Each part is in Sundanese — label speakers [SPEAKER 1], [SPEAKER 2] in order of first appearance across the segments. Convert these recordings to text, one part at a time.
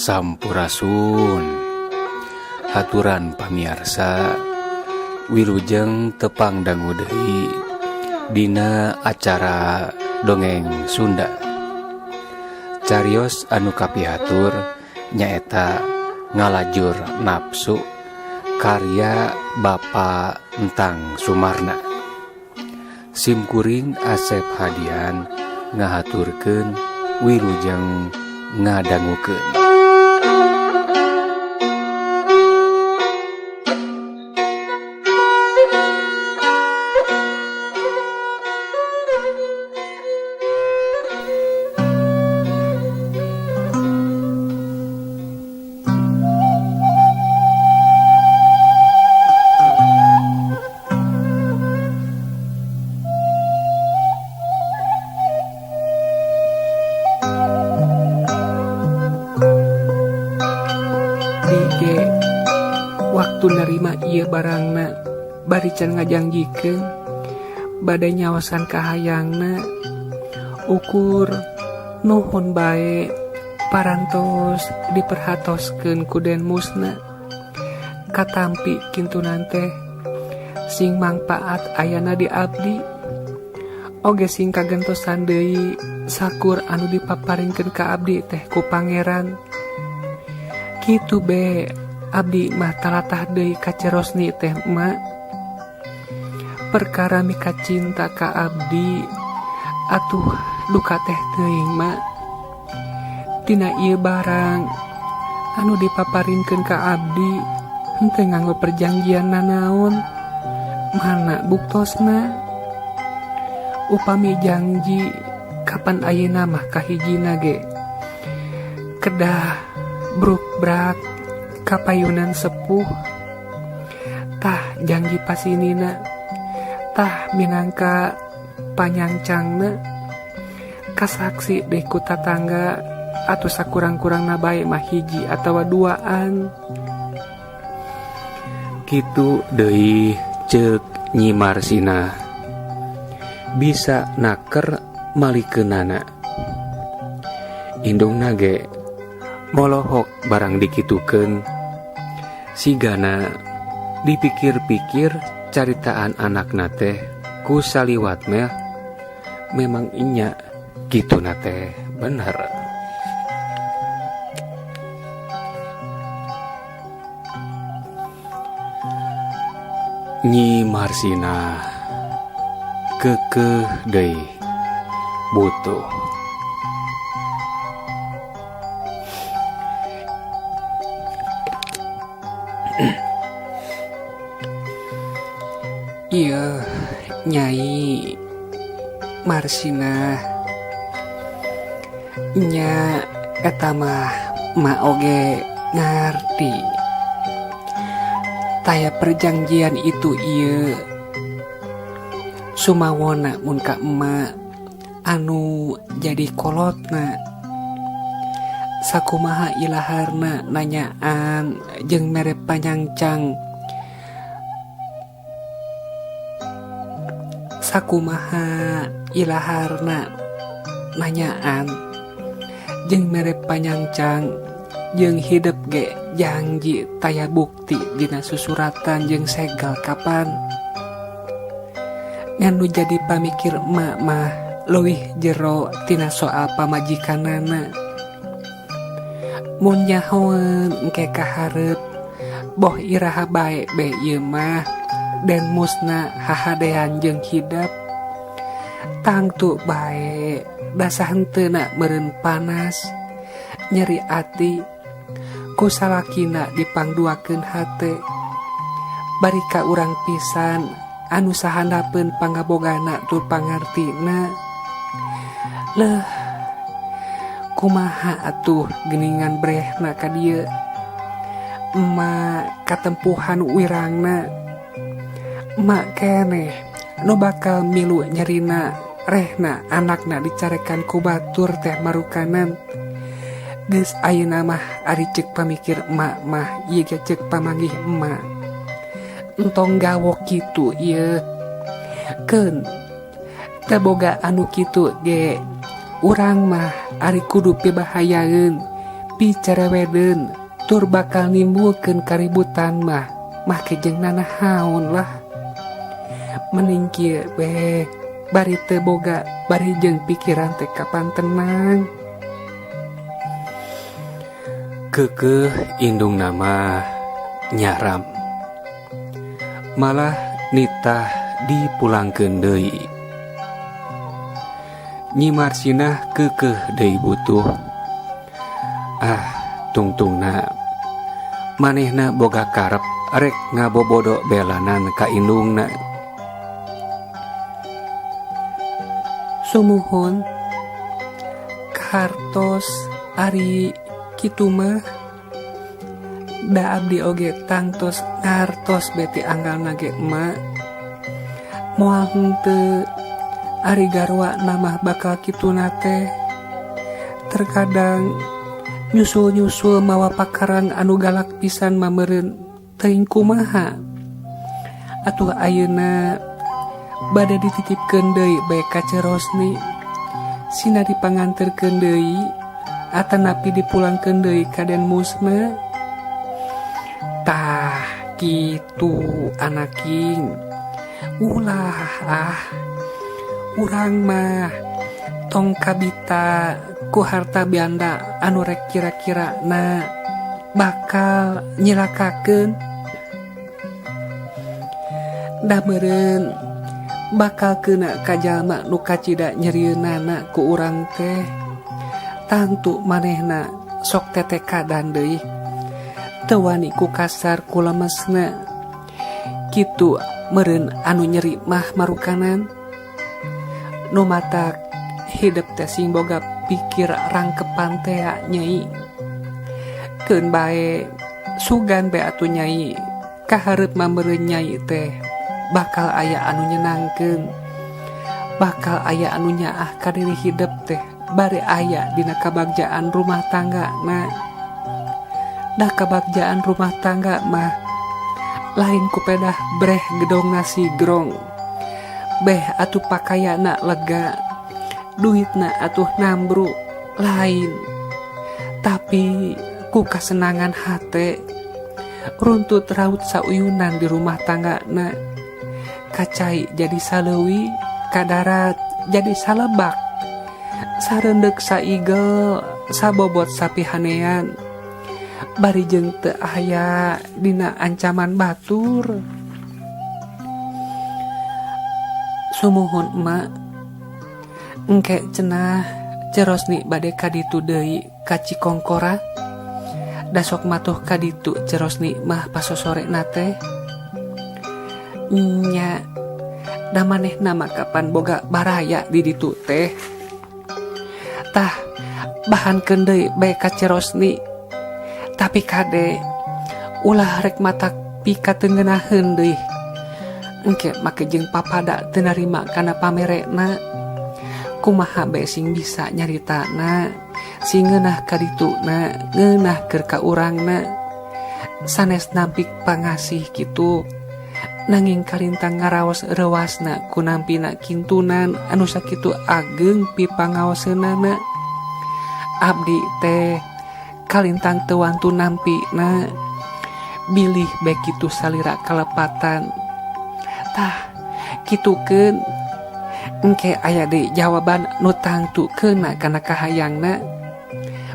[SPEAKER 1] Sampurasun. Haturan pamiarsa Wilujeng tepang dangu deui dina acara dongeng Sunda. Carios anu kapihatur nyaeta ngalajur nafsu karya Bapak Entang Sumarna. Simkuring Asep Hadian ngahaturkeun wilujeng ngadangukeun.
[SPEAKER 2] Ge waktu nerima ieu barangna bari can ngajangjikeun bade nyaosan kahayangna ukur nuhun bae parantos diperhatoskeun ku Den Musna katampi kintunan teh sing mangpaat ayana di abdi oge sing kagentosan deui sakur anu dipaparingkeun ka abdi teh ku pangeran. Kitu be abdi mah talatah deui ka Cerosni teh emak. Perkara mika cinta ka abdi atuh duka teh teuing mak. Tina ieu barang anu dipaparinkeun ka abdi henteu nganggo perjanjian nanaon. Mana buktosna? Upami janji kapan ayeuna mah kahijina ge kedah brukbrak kapayunan sepuh tah janji pasinina tah minangka panyangcangna kasaksi deh ku tatangga atau sakurang-kurangna bae mah hiji atawa duaan.
[SPEAKER 1] Kitu deui ceuk Nyi Marsinah bisa naker malikeunana. Indungna ge molohok barang dikitukeun. Sigana dipikir-pikir caritaan anakna teh ku saliwat meh memang inya kituna teh bener. Nyi Marsinah keukeuh deui butuh.
[SPEAKER 2] Ieu Nyai Marsinah nya eta mah ma oge ngarti. Taya perjanjian itu ieu sumawona mun ka emak anu jadi kolotna. Sakumaha ilaharna nanyaan jeung mere panyangcang. Sakumaha ilaharna nanyaan jeung mere panyangcang jeung hidep ge janji taya bukti dina susuratan jeung segel kapan. Ngan nu jadi pamikir emak mah leuwih jero tina soal pamajikanana. Mun nyahoeun engke kaharep boh iraha bae be ieu mah Den Musna hahadean jeung hidep. Tangtu bae dasa henteuna meureun panas nyeri ati ku salakina dipangduakeun hate. Bari ka urang pisan anu sahandapeun pangabogana tur pangartina. Leuh kumaha atuh geuningan brehna ka dieu. Emak katempuhan wirangna. Emak keneh nu bakal milu nyerina rehna anakna dicarekan ku batur teh marukanan. Geus ayeuna mah ari ceuk pamikir emak mah ieu ge ceuk pamanggih emak. Entong gawok kitu ieu. Keun teu boga anu kitu ge urang mah ari kudu pibahayaeun Dipicerewedeun tur bakal nimbulkeun kaributan mah make jeung nanahaon lah. Mending kieu we bari teu boga bari jeung pikiran teh kapan tenang.
[SPEAKER 1] Keukeuh indungna mah nyaram. Malah nitah dipulangkeun deui. Nyi Marsinah keukeuh deui butuh. Ah, tungtungna manehna boga karep rek ngabobodo belanan ka indungna.
[SPEAKER 2] Sumuhun kahartos ari kitu mah da abdi oge tangtos ngartos beti anggalna ge emak. Moal henteu ari garwa namah bakal kituna teh. Terkadang nyusul-nyusul mawa pakarang anu galak pisan mameureun teuing kumaha. Atuh ayeuna bade dititipkeun deui bae ka Cerosni. Sina dipanganterkeun deui atanapi dipulangkeun deui ka Den Musna. Tah kitu anaking. Ulah ah urang mah tong kabita ku harta banda anu rek kira-kira na bakal nyilakakeun. Da meureun bakal kena ka jalma nu kacida nyerieunana ku urang teh. Tangtu manehna sok tetekadan deui. Teu wani ku kasar ku lemesna. Kitu meureun anu nyeri mah marukanan. Nu matak hidep teh sing boga pikir rangkepan tea nyai. Keun bae sugan bae atuh nyai kahareup mah meureun nyai teh bakal aya anu nyenangkeun. Bakal aya anu nyaah ka diri hidep teh bari aya dina kabagjaan rumah tangga na. Dah kabagjaan rumah tangga mah lain ku pedah breh gedong nasi grong. Beh atuh pakayana lega, duitna atuh nambru lain. Tapi ku kasenangan hate runtut raut sauyunan di rumah tangga na. Kacai jadi saleuwi, kadarat jadi salebak. Sarendek saigel, sabobot sapihanean. Bari jeung teu aya dina ancaman batur. Sumuhun emak, engke cenah Cerosni bade kaditu deui ka Cikongkora. Da sok matuh kaditu Cerosni mah pasosore na teh. Nya, da manehna mah kapan boga baraya di ditu teh. Tah, bahankeun deui bae ka Cerosni. Tapi kade ulah rek matak pika teu ngeunaheun deui. Engke make jeung papada teu narima kana pamerekna. Kumaha bae sing bisa nyaritana, sing ngeunah ka dituna, ngeunah keur ka urangna. Sanes nampik pangasih kitu. Nanging kalintang ngaraos reuasna ku nampina kintunan anu sakitu ageng pipangaoseunana. Abdi teh kalintang teu wantu nampina, bilih bae kitu salira kalepatan. Tah, kitukeun engke aya deui jawaban nu tangtu keuna kana kahayangna.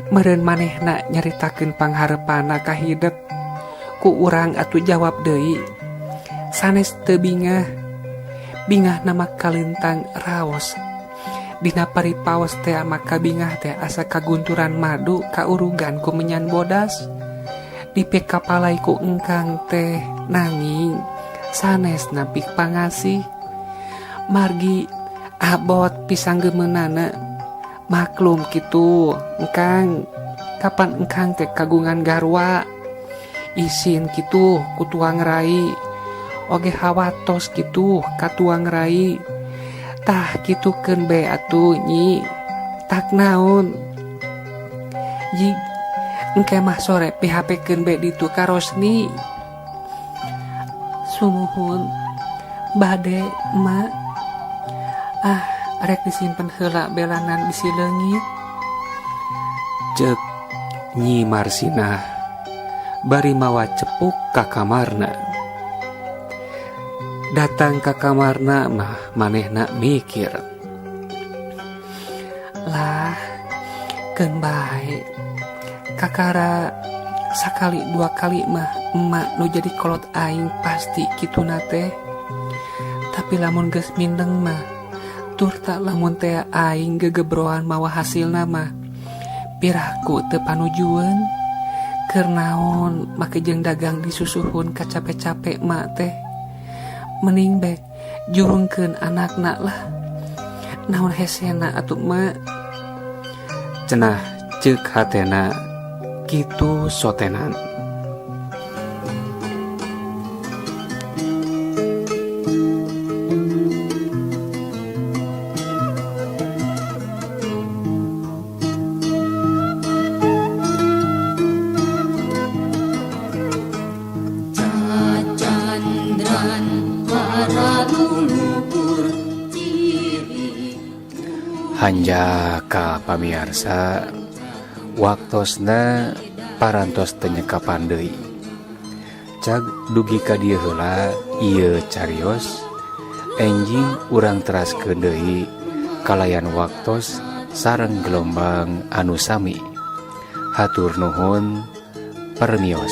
[SPEAKER 2] Meureun manehna nyaritakeun pangharepanna ka hidep ku urang atuh jawab deui. Sanes teu bingah, bingah nama kalintang raos. Dina paripaos teh maka bingah teh asa kagunturan madu kaurugan ku menyan bodas. Dipekapalai ku engkang teh nanging sanes nampik pangasih. Margi abot pisang gemeunana. Maklum kitu engkang, kapan engkang teh kagungan garwa. Isin kitu ku tuang rai. Oge hawatos kitu ka tuang rai. Tah kitukeun bae atuh nyi. Tak naon. Ji engke mah sore PHP-keun bae ditu ka Rosni. Sumuhun bade emak. Ah, rek disimpen heula belanan bisi leungit.
[SPEAKER 1] Ceuk Nyi Marsinah bari mawa cepuk ka kamarna. Datang ka kamarna mah manehna mikir. Lah, keun bae. Kakara sakali dua kali mah emak nu jadi kolot aing pasti kituna teh. Tapi lamun geus mindeng mah turta lamun teh aing gegebroan mawa hasilna mah piraku teu panujueun. Keur naon make jeung dagang disusuhun kacape-cape mak teh. Mending bae jurungkeun anakna lah. Naon hesena atuh mak? Cenah ceuk hatena kitu sotenan. Hanjaka pamiarsa, waktosna parantos teu nyekapan deui. Cag dugi ka dieu heula ieu carios, enjing urang teraskeun deui kalayan waktos sareng gelombang anu sami. Hatur nuhun, permios.